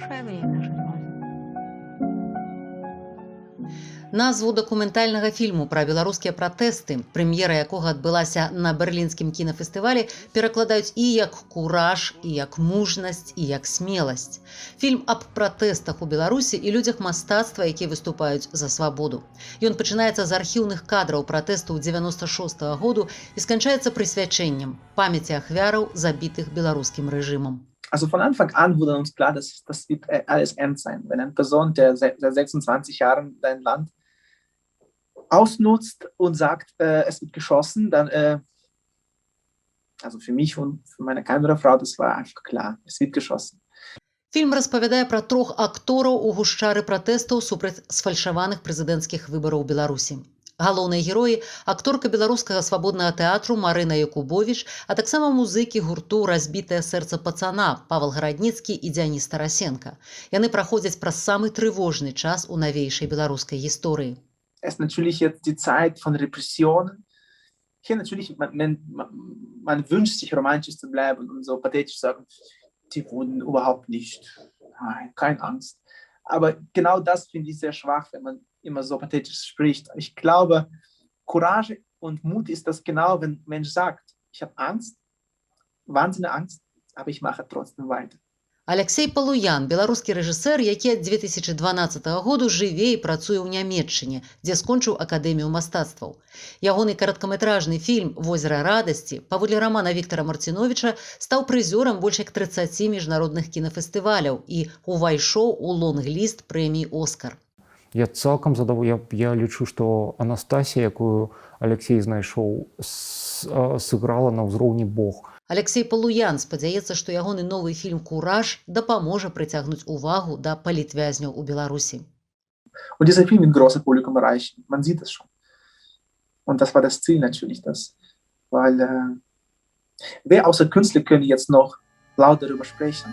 Душевельна ж. Назву дакументальнага фільму пра беларускія пратэсты, прэм'ера якога адбылася на берлінскім кінафестывалі, перакладаюць і як «Кураж», і як «Мужнасць», і як «Смеласць». Фільм аб пратэстах у Беларусі і людзях мастацтва, якія выступаюць за свабоду. Ён пачынаецца з архіўных кадраў пратэстаў 96-го году і сканчаецца прысвячэннем памяці ахвяраў, забітых беларускім рэжымам. Also von Anfang an wurde uns klar, dass das wird alles ernst sein. Wenn eine Person, der seit 26 Jahren dein Land ausnutzt und sagt, es wird geschossen, dann, also für mich und für meine Kamerafrau, das war einfach klar, es wird geschossen. Фільм распавядае пра трох актораў у гушчары пратэстаў супраць сфальшаваных прэзідэнцкіх выбараў у Беларусі. Галоўныя героі — акторка беларускага свабоднага тэатру Марына Якубович, а таксама музыкі гурту «Разбитое сердце пацана» Павал Гарадніцкі і Дзяніс Тарасенко. Яны праходзяць праз самы трывожны час у навейшай беларускай гісторыі. Es ist natürlich jetzt die Zeit von Repressionen. Hier natürlich, man wünscht sich, romantisch zu bleiben und so pathetisch sagen, die wurden überhaupt nicht, nein, keine Angst. Aber genau das finde ich sehr schwach, wenn man immer so pathetisch spricht. Ich glaube, Courage und Mut ist das genau, wenn ein Mensch sagt, ich habe Angst, wahnsinnige Angst, aber ich mache trotzdem weiter. Аляксей Палуян — беларускі рэжысэр, які ад 2012 году жыве і працуе ў Нямеччыне, дзе скончыў акадэмію мастацтваў. Ягоны кароткаметражны фільм «Возера радасці» паводле рамана Віктара Марціновіча стаў прызёрам больш як 30 міжнародных кінафестываляў і ўвайшоў у лонг-ліст прэміі «Оскар». Я цалкам задав, я лічу, што Анастасія, якую Аляксей знайшоў, сыграла на ўзроўні бог. Аляксей Палуян спадзяецца, што ягоны новы фільм «Кураж» дапаможа прыцягнуць увагу да палітвязняў у Беларусі. Und dieser Film wird große Publikum erreichen. Man sieht es schon. Und das war das Ziel natürlich, das, weil wer außer Künstler können jetzt noch laut darüber sprechen?